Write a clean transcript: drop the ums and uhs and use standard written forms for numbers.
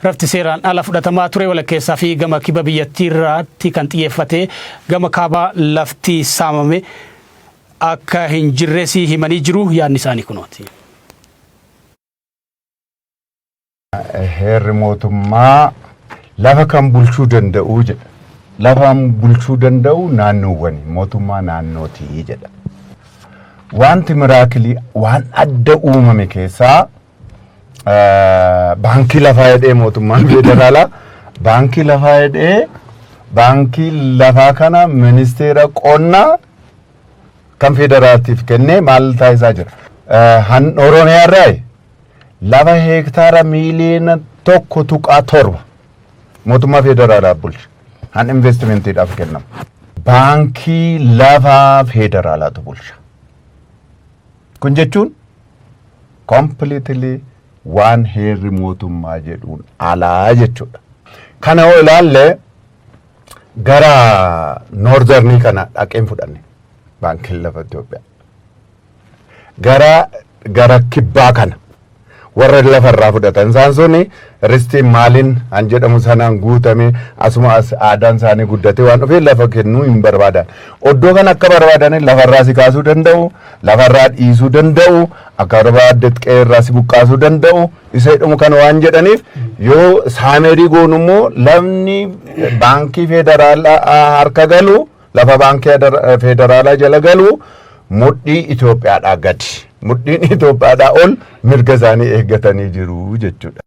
Lafti seeraan ala fudhatamaa ture walakkeessaa fi gama kibba biyyattii irratti kan xiyyeeffate, gama kaabaa lafti saamame akka hin jirres himanii jiru. Yaadni isaanii kunooti. Heerri mootummaa lafa kan bulchuu danda'u jedha. Lafa bulchuu danda'u naannoowwani, mootummaa naannootii jedha. Wanti miracle waan adda uumame keessaa baankii lafaa jedhee, mootummaan federaalaa baankii lafaa jedhee, baankii lafaa kana ministeera qonnaa kan federaatiif kennee maal taasisaa jira? Oromiyaa irraa lafa heektaara 1.7 miiliyoona mootummaa federaalaaf bulcha. Han investimentiidhaaf kennamu. Baankii lafaa federaalaatu bulcha. Kun jechuun completely waan heerri mootummaa jedhuun alaa jechuudha. Kana yoo ilaalle, gara northern kana dhaqeen fudhanne baankiin lafa Itoophiyaa. Gara kibbaa kana warra lafarraa fudhatan, isaan suni ristiin maaliin han jedhamu sanaan guutame, asuma as aadaan isaanii guddate waan dhufee lafa kennuu hin barbaadan. Oddoo kan akka barbaadan lafarraa si kaasuu danda'u, lafarraa dhiisuu danda'u, akka barbaaddetti qe'eerraa si buqqaasuu danda'u isa jedhamu kana waan jedhaniif, yoo summary goonu immoo lafni baankii federaalaa harka galu, lafa baankii federaalaa jala galu mudhii Itoophiyaadhaa gadi. Mudhiin Itoophiyaadhaa ol mirga isaanii eeggatanii jiru jechuudha.